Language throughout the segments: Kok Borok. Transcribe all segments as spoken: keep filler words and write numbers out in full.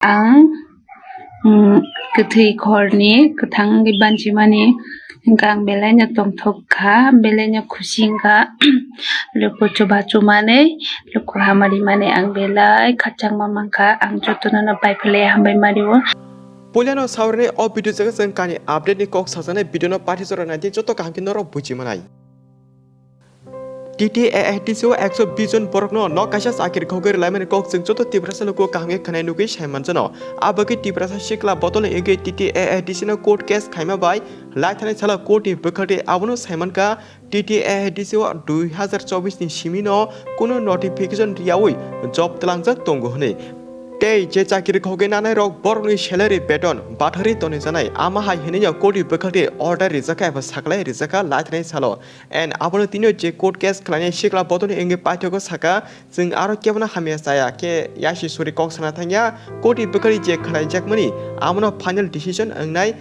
Ang, mm, kwthwi khorni kwthang wngwi banchimani, hwnkhe ang belai no tongthok kha, belai no khusi wngkha. Luku chubachu manwi, luku hamari manwi ang belai khakchangma mankha. Ang jotono no bai philai hambai mari o. Puilano saurani o video jaga chwng kani update ni kok sajaknai video no pathi jora naidi joto kaham khe norok buji manai. T T A A D C o ekso bis jon borokno nok kaisa chakri khogwi rwlaimani kok chwng joto Tiprasa luku kaham khe khwnai nugwi sai manjano. A bagwi Tiprasa sikla botol wngwi T T A A D C no court case khaima bai laithani salo court ni bwkhakni abono sai mankha T T A A D C o dui hazar chobbish ni simi no kunu notification riyawi job twlangjak tongo hwnwi. Tei je chakri khogwi nanai rok borokni salary beton bathari tonijanai ama hai hwnwi no court ni bwkhakni order rijakha eba saklai rijakha laithani salo. And abono tini je court case khlainai sikla botol wngwi paithago saka, chwng aro kebono hamya chaya khe yasi suri kok sana thangya, court ni bwkhari je khlaijakmani, abono final decision wngnai.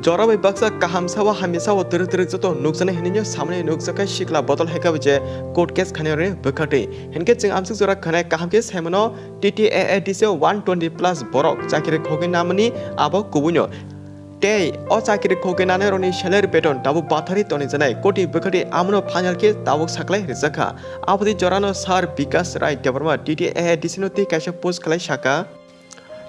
Jora bai baksa kaham sao hamya sao twrwk twrwk joto nukjaknai hwnwi no samani nukjakha sikla botol hai khe bo je court case khainai rokni bwkhakni. Hinkhe chwng amsuk jora khanai kaham khe saimano T T A A D C o one twenty plus borok chakri khogwi namani abo kubuino. Tei o chakri khogwi nanai rokni salary beton tabuk bathari tonijanai koti bwkhati amono final khe tabuk saklai rijak kha. Aboni jorano Sir Bikas Rai Debbarma T T A A D C no tei kaisa post khlai saka.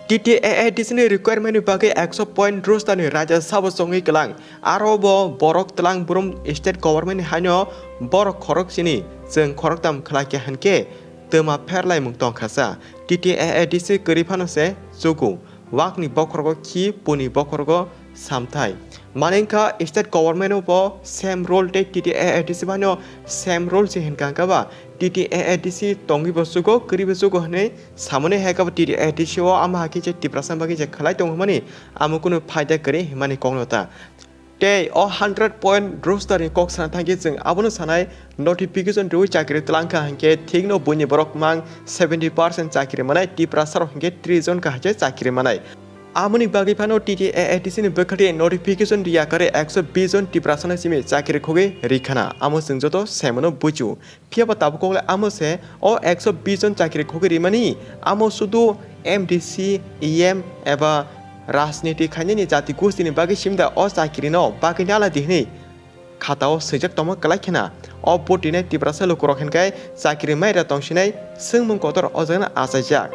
T T A A D C ni requirement ni bagwi ekso point roster ni raja sabo chongwi kwlang. Aro bo borok twlang brum state government ni haino borok khorok chini chwng khoroktam khlai khe hinkhe twma pherlaimung tongkha sa. T T A A D C kwrwi phano se chugo. Wakni bokhorogo khi, puni bokhorogo samthai. Mane wngkha state government o bo same role tei T T A A D C baino same role se hinkha hwnkha ba T T A A D C tongwi bo chugo, kwrwi bo chugo hwnwi samani hai khe bo T T A A D C o ama hai khe je Tiprasa bagwi je khlai tong hwnmani amo kunu phaida kwrwi hwnmani kokno ta. Tei o hundred point roster ni kok sana thangkhe chwng abono sanai notification rwi chakri twlang kha hinkhe thikno buini borok mang seventy percent chakri manai, Tiprasa rok hinkhe tris jon kaham se chakri manai. Amoni bagwi phano T T A A D C ni bwkhati notification riya kare ekso bis jon Tiprasa no simi chakri khogwi rikhana, amo chwng joto saimano buchu. Phiya ba tabuk kokle amo se o ekso bis jon chakri khogwi rimani, amo sudu M D C, E M eba rajniti khainani jati gosti ni bagwi simda o chakri no bagwi nala di hwnwi khata o swijak tongma kwlai khena. O vote rinai Tiprasa lukurok hinkai chakri maira tongsinai swngmung kotor o jagano achaijak.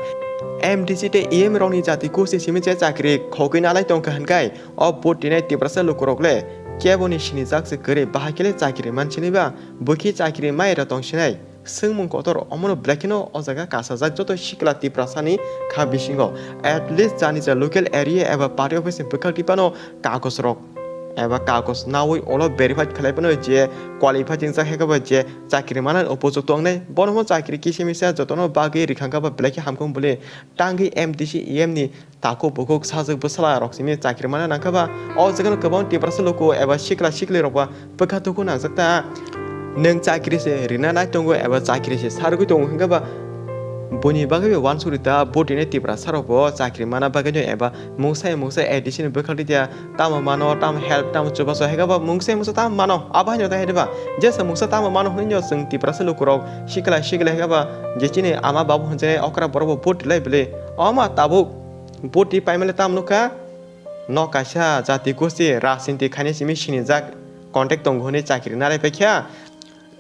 M D C tei E M rokni jati gosti simi je chakri khogwi nalai tongkha hinkai o vote rinai Tiprasa lukurok le keboni sinijak se kwrwi, bahai khe le chakri mansini ba? Bwkhe chakri maira tongsinai. Swngmung kotor omono belai kheno o jaga kasajak joto sikla Tiprasani kha bisingo. At least jani ja local area eba party office ni bwkhak tipano kagoj rok eba kagoj nawi olo verified khlai phano je qualified wngjak hai khe bo je chakri manani upojukto wngnai, bono bo chakri kisa misa jotono bagwi rikha khe bo belai khe hamkhe bole tangwi M D C E M ni takhuk bukhuk sajwk bwsala rok simi chakri mana nangkha ba, o jagano kwbang Tiprasa luku eba sikla sikli rok ba bwkha tuku nangjak ta. Nwng chakri se rina nai tongo eba chakri se sargwi tongo hwnkhe ba, buini bagwi be uansukri ta, vote rinai Tiprasa rok bo chakri mana bagwi no eba mungsa mungsa A D C ni bwkhak ri dia, tamo mano, tamo help, tamo chubachu hai khe ba mungsa mungsa tamo mano, abo haino ta hai ba, jesa mungsa tamo mano hwnwi no chwng Tiprasa luku rok sikla sikli hai khe ba, je chini ama babu hwnjai okra borok bo vote rilai bwlwi, oma tabuk. Boti paimale tamo nukha, nok kaisa jati gosti rajniti khaina simi sinijak contact tongo hwnwi chakri nalai paikha.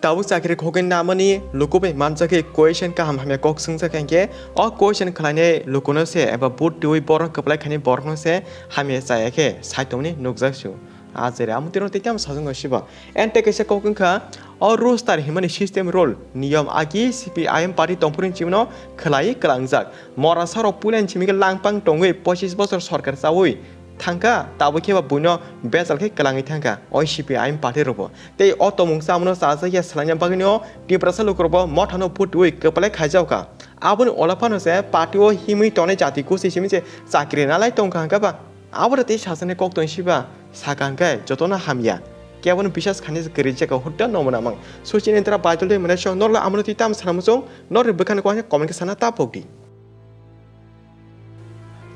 Tabuk chakri khogwi namani luku bai manjakhe question kaham hamya kok swngjak hinkhe o question khlainai lukuno se eba vote twiwi borok kwplai khainai borokno se hamya chaya khe sai tongmani nukjak su. A jere amo tino tei tamo sajwk no siba. Ente kaisa kok wngkha, o roster himani system rule, niyom agi C P I M party tongphuru chimno khwlai kwlangjak. Morasa rok puila ni simi khe langpang tongwi pochis bosor sorkar chawi thangkha, tabuk khe ba buino bejal khe kwlangwi thangkha o C P I M party rokbo. Tei o tongmung chamano chajak ya swlaina bagwino Tiprasa lukurokbo mothano vote twiwi kwplai khaijakha. Aboni ulo phano se party o himwi tongnai jati gosti simi se chakri nalai tongkha hwnkha ba. Aboro tei sajaknai kok tong siba, saka hwnkhe jotono hamya. Kebono bisas khainai se kwrwi jagao hutta nomo namang. Suchini wngtra Baidol tei Mwnaisong, norokle amoni twi tamo sana muchung, norokni bwkhani kok haino comment khe sana ta pokdi.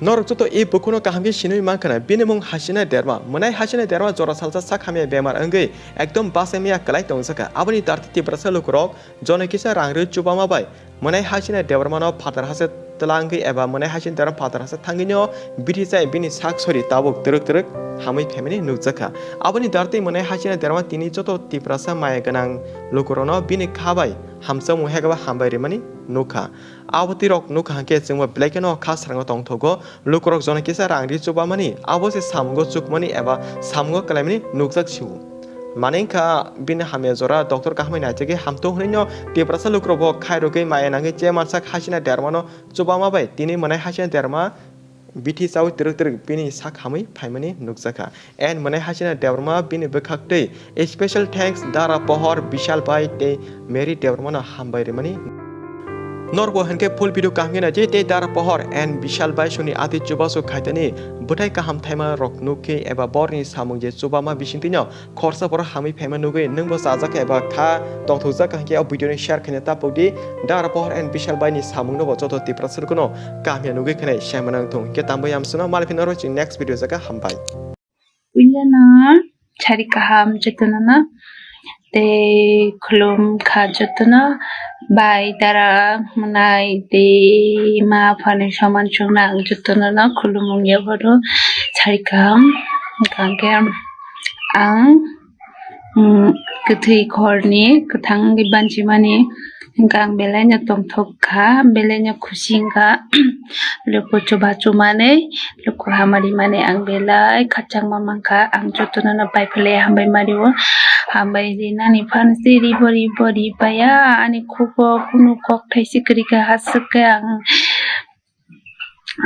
Norok joto e bukhuno kaham khe sinwi mankha na, bini mung Hasina Derma. Mwnai Hasina Derma jora salsa sak hamya bemar wngwi ekdom bachai maya kwlai tongjakha. Aboni darti Tiprasa lukurok jono kisa rang rwi chubama bai mwnai Hasina Dermano phatar hase Twlangwi eba mwnai hasini derma phatarsa thangwino bithi chai bini sak sori tabuk twrwk twrwk hamwi phaimani nukjakha. Aboni dartwi mwnai hasini derma tini joto Tiprasa maya gwnang lukurokno bini kha bai hamjakmung hekaba hambai rimani nukha. Abo twi rok nukha hwnkhe chwngbo belai kheno kha srango tongthogo. Lukurok jono kisa rang ri chubamani, abo se samungo chukmani eba samungo kwlaimani nukjak sio. Mani wngkha bini hamya jora doctor kaham bai naijagwi hamtwi hwnwi no Tiprasa lukurok bo khairogwi maya nangwi che mansak hasina dermano chubama bai tini mwnai hasina derma bithi chawi twrwk twrwk bini sak hamwi phaimani nukjakha. And mwnai hasina derma bini bwkhaktwi special thanks Dara Pohor, Bishal bai tei Mary Debbarmano hambai rimani. Norbo hwnkhe full video kaham khe naidi tei Dara Pohor and Bishal bai soni ati chubachu khaitani bwthai kaham thaima rok nukhe eba borni samung je chubama bisingtwino khorsa borok hamwi phaima nugwi nwngbo chajak eba kha tongthokjak hwnkhe o video ni share khaina tapokdi. Dara Pohor and Bishal bai ni samung no bo joto Tiprasa rokno kaham ya nugwi khanai saimanang thung hwnkhe tambai amsano maliphi norok chini next video jaga hambai. Puilano sari kaham jotono no tei khulum kha jotono bai dara mwnai tei ma aphani soman chwngno ang jotono no khulumung ya bono sari kaham hwnkha hwnkhe ang, mm, kwthwi khorni kwthang wngwi banchimani. Hwnkha ang belai no tongthok kha, belai no khusi wngkha. Luku chubachu manwi, luku hamari manwi ang belai khachangma mankha. Ang jotono no pai phalwi hambai mario. Hambai rinani phan si ribo ribo ribaya ani khugo kunu kok thaisi kwrwi kha haswk khe ang,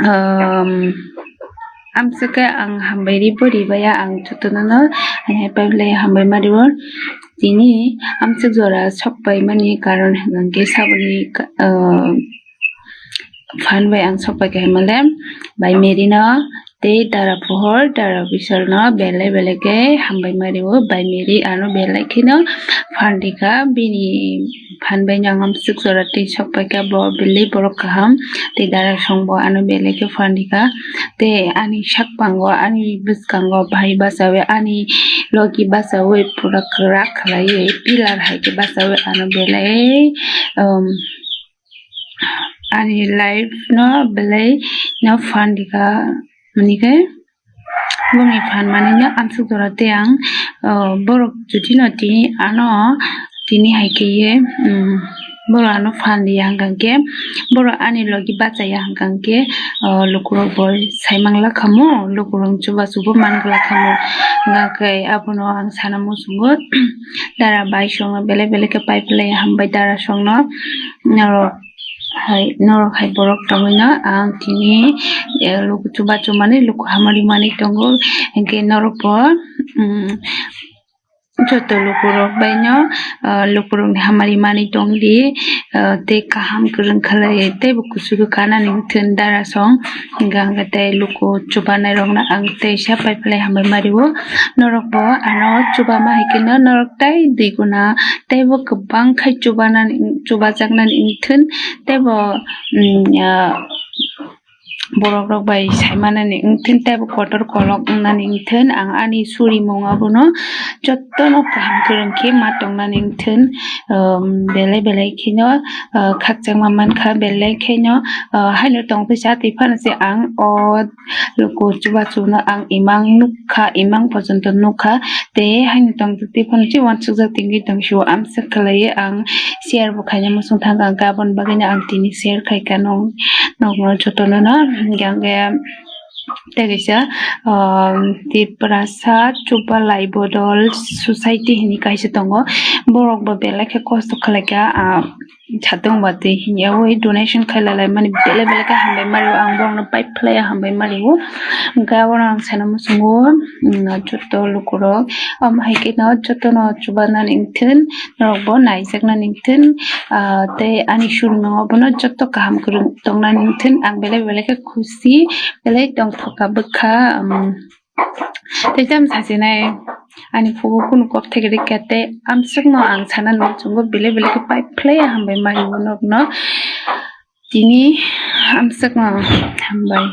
um, amswk khe ang hambai ribo ribaya ang jotono no, eh, pai phalwi hambai mario. Tini amswk jora sok paimani karon hwnkhe saboni, ah, phan bai ang sok paikha hwnmale bai Mary no tei Dara Pohor, Dara Bishal no belai belai khe hambai mario. Bai Mary ano belai kheno phan rikha bini phan bai no ang amswk jora tei sok paikha bo belai borok kaham tei Dara song bo ano belai khe phan rikha tei ani sak pango ani bwskango bai bachawi ani logi bachawi pura kwrak khlaiwi pillar hai khe bachawi ano belai, um, ani life no belai no phan rikha hwnwi khe bongni phan manwi no amswk jora tei ang, uh, borok jotino tini ano tini hai khe ye, um, borok ano phan riya hwnkha khe borok ani logi bachaya hwnkha khe, uh, lukurok bo sai mangla khamo lukurok chubachu bo mangla khamo hwnkha khe abono ang sana muchungo. Dara bai songno belai belai khe pai phlai hambai dara songno norok hai, norok hai borok tongwino ang tini, eh, luku chubachu manwi luku hamari manwi tongo hwnkhe norok bo, um, joto lukurok baino, ah, lukurokni hamari manwi tongdi, ah, tei kaham kwrwng khlai teibo kuchugo kanani wngthun dara song hwnkha hwnkhe tei luku chubanai rokno ang teisa pai phlai hambai mario. Norokbo ano chubama hai kheno norok tai dui guna teibo kwbang khai chubanani, chubajaknani wngthun teibo, um, ah, borok rok bai sai manani wngthun teibo kotor kolok wngnani wngthun ang ani surimung abono jotono kaham kwrwng khe ma tongnani wngthun, um, belai belai kheno, uh, khakchangma mankha belai kheno, uh, haino tongtwi chatwi phano se ang o luku chubachu no ang imang nukha, imang pojonto nukha tei haino tongtwi phano se uansukjak tingwi tongsio amswk khlaiwi ang share bo khaina muchung thangkha hwnkhe aboni bagwino ang tini share khaikha nong nokno jotono no hwnkhe tei kaisa, um, Tiprasa Chuba Lai Bodol Society hinwi kaisa tongo. Borok bo belai khe kosto khlaikha, ah, satung ba twi hinya ui donation khailai laimani belai belai khe hambai mario ang borokno pai phlai hambai mario. Hwnkhe abono ang sana muchungo, um, joto lukurok omo hai kheno jotono chubanani wngthun. Norokbo naijaknani wngthun, ah, tei ani surungo bono joto kaham kwrwng tongnani wngthun. Ang belai belai khe khusi, belai tongthokha bwkha, um, tei tamo sachinai ani phugo kunu kok thai rikha tei amswkno ang sana nukchungo belai belai khe pai phlai hambai mario norokno tini amswkno hambai.